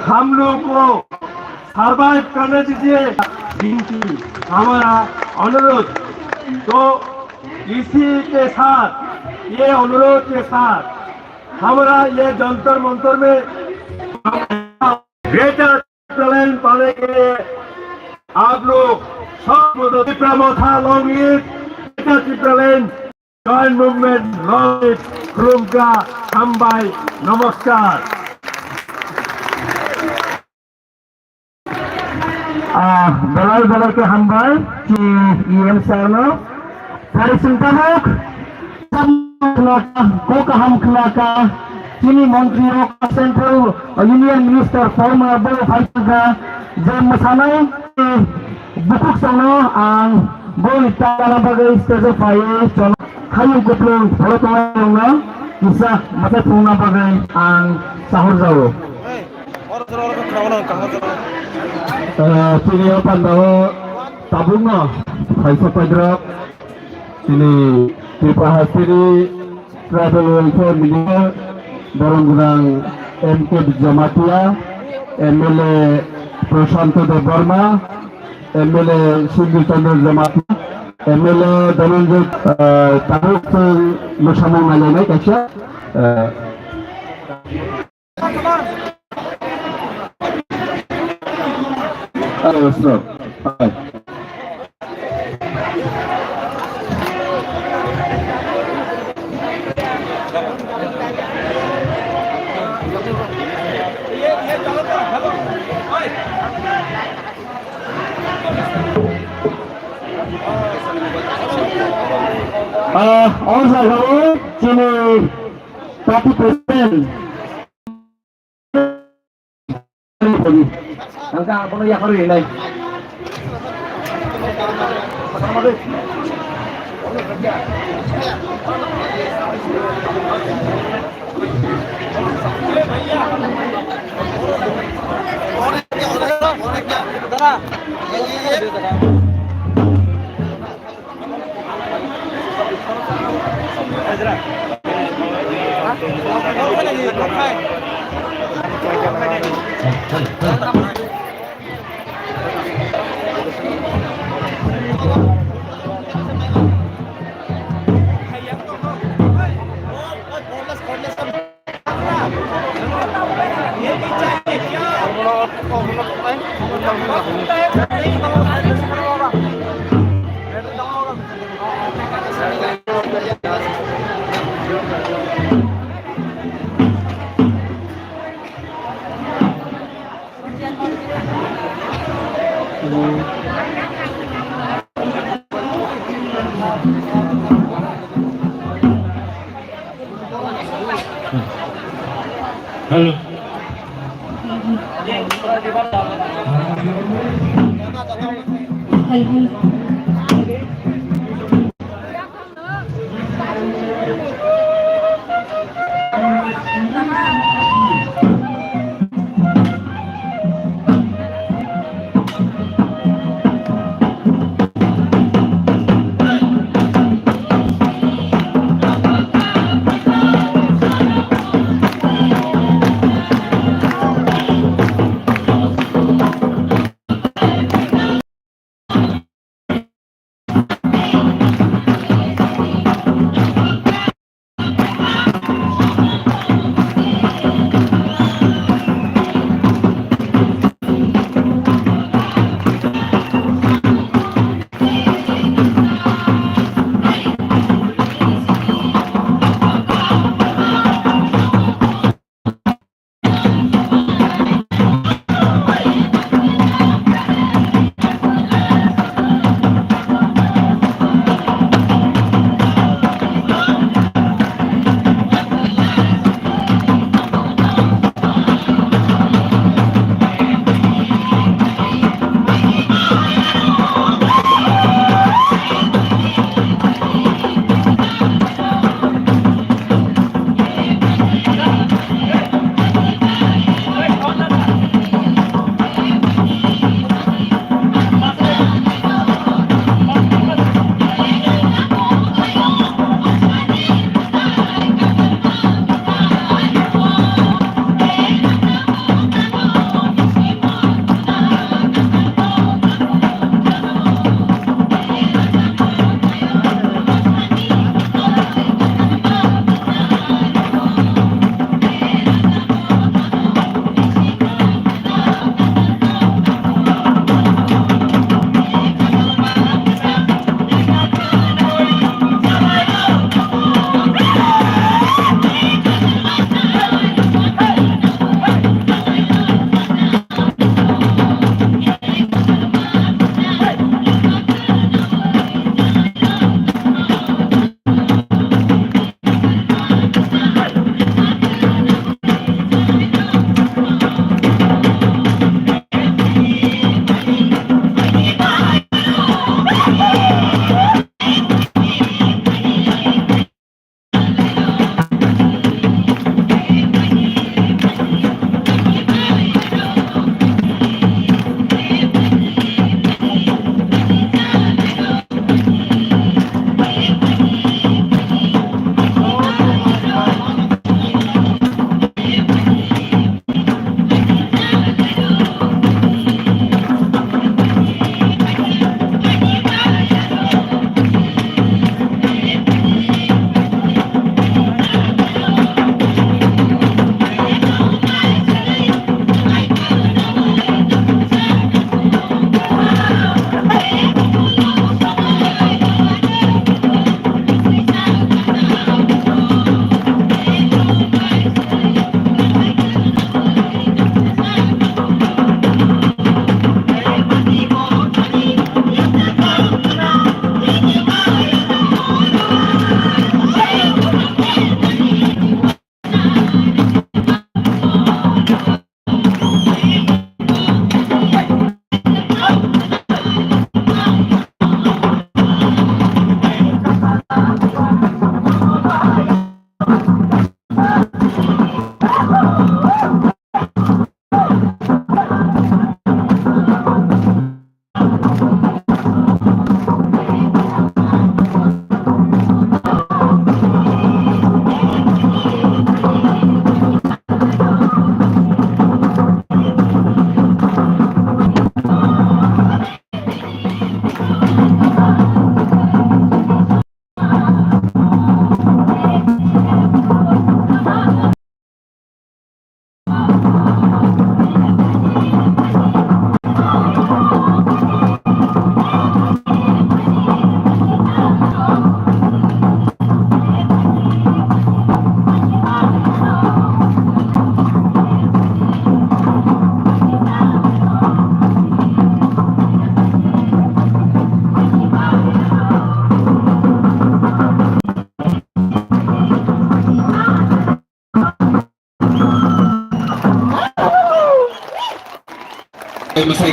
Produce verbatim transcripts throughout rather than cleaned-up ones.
हम लोग को सर्वाइव करने दीजिए। विनती, हमारा अनुरोध। तो इसी के साथ, ये अनुरोध के साथ हमारा ये जंतर मंतर में ग्रेटर टिप्रालैंड पाने के लिए आप लोग सब मदद। Tipra Motha long live, Greater Tipraland, Joint Movement long live, Khulumkha, Hambai, Namaskar. Ah, belai belai khe hambai, chini E M sir no. Pharising tabuk, kok kaham khlaka, chini montri rok, Central Union Minister former bo phaikha, je mwsanai, bukhuk songno ang boni tana bagwi stage o phaiwi chwng hayung kuplung phoro tongnairokno kisa mwtai phunukna bagwi ang sahor jao. Eh, chini o pandao tabukno phaisa paidrok chini Tripura Hasteni Tribal Welfare Minister borom gwnang M K Jamatia, M L A Prashanto Debbarma, M L A Sudhir Chandra Jamatia, M L A Dhananjay, eh, tabuk chwng mwsamung nailainai kaisa, eh, Ah, o jagao chini party president ang ka bono yakarwi nai. Hello.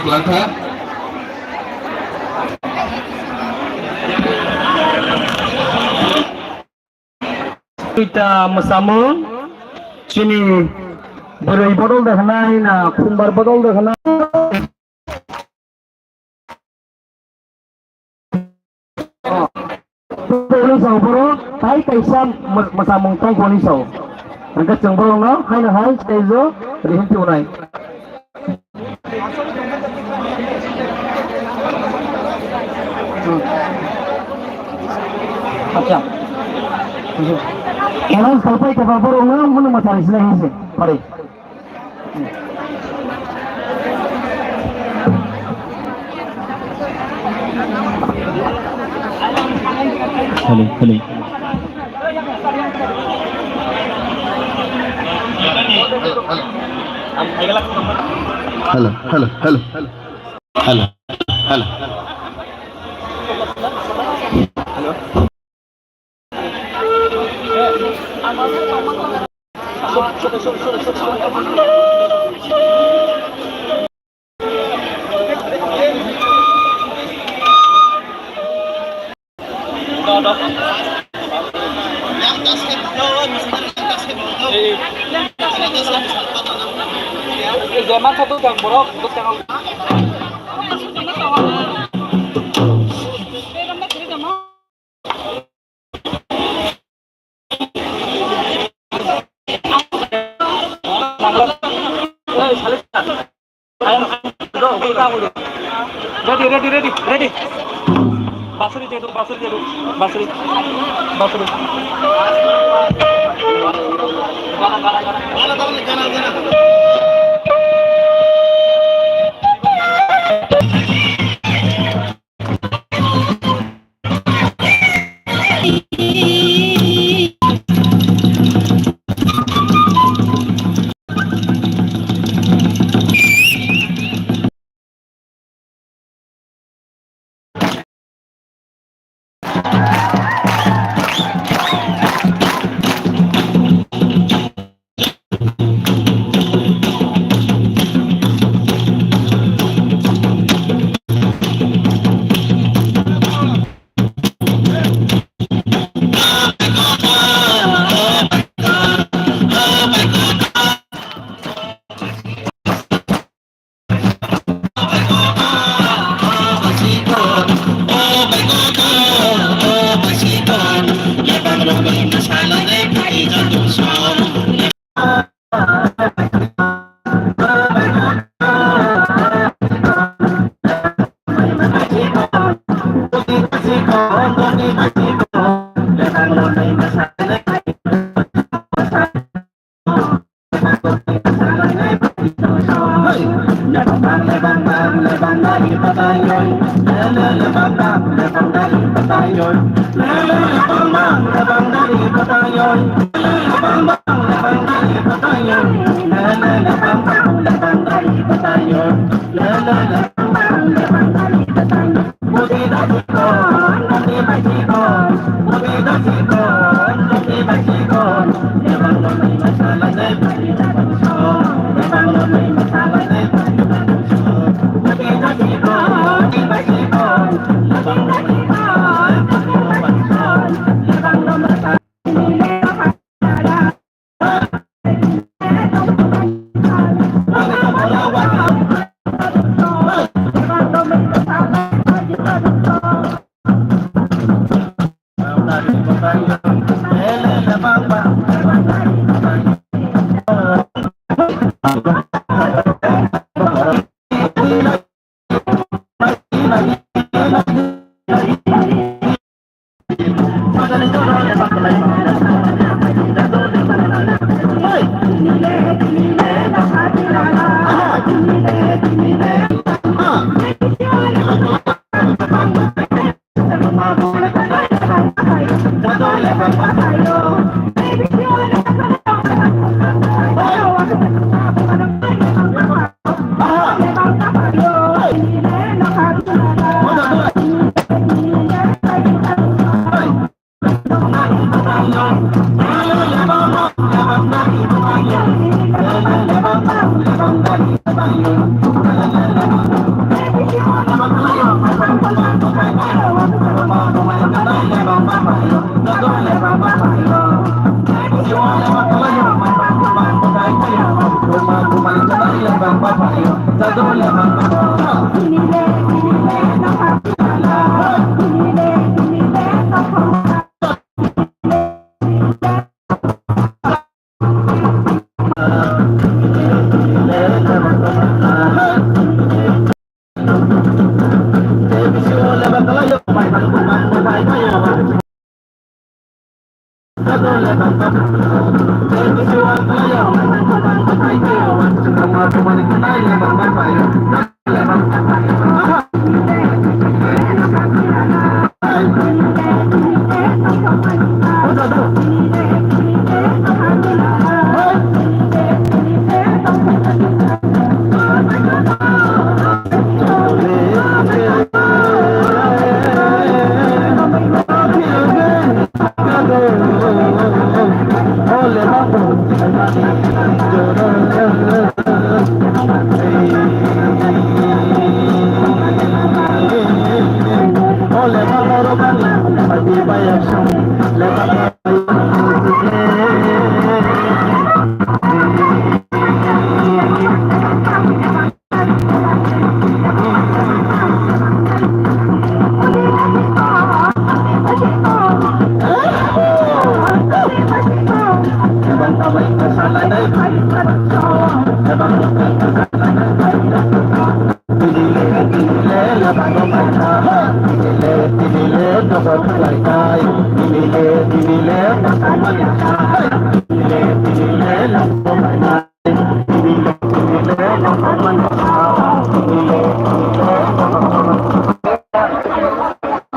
Langkha. Ita mwsamung chini bwrwi bodol de hwnai na khumbar bodol de hwnai. Police o borok tai kaisa mw-, mwsamung tongphoni sao. Hwnkhe chwng borokno haino hai stage o rihim thunai. Acha. Announce khalpai kha borokno munu mwsari sinai hinse. Pare. Hello, hello. Hello, hello, hello. Hello, hello. Ready, ready, ready, ready. Basuri jedu, basuri jedu, basuri, basuri.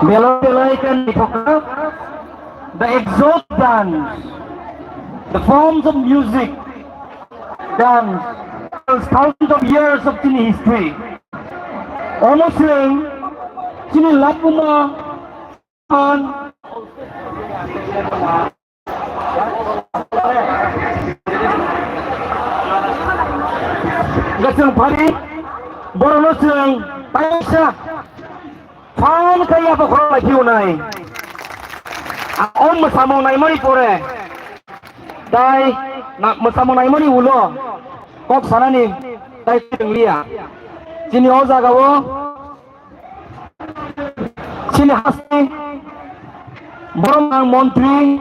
Belai belai kan diphokna, the exhaust dance, the forms of music, dance, thousands of years of chini history. Omo chwng chini lapuma an Gachung phari, borokno chwng paisa phan khe yaphang khorok lai phiyok nai. Ang o mwsamung naimani pore, tai na-, mwsamung naimani ulo kok sanani tai chwng liya. Chini o jagao Chini hasteni borok ang montri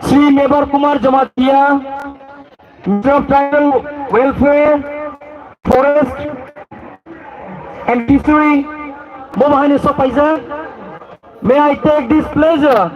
Sri Mebar Kumar Jamatia, Minister of Tribal Welfare, Forest and Fishery, bo bahai ni sok paijak. May I take this pleasure